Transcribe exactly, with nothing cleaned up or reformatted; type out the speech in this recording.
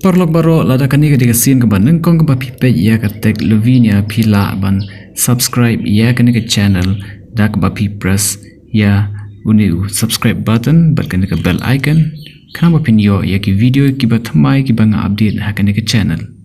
Paralok baroh, lada kane ka dei ka sien kaba nyngkong kaba phi peit ïa ka Tech Lavinia, phi lah ban subscribe ïa kane ka channel da kaba phi press ïa une u subscribe button bad kane ka bell icon, khnang ba phin ïoh ïa ki video kiba thymmai kiba nga update ha kane ka channel.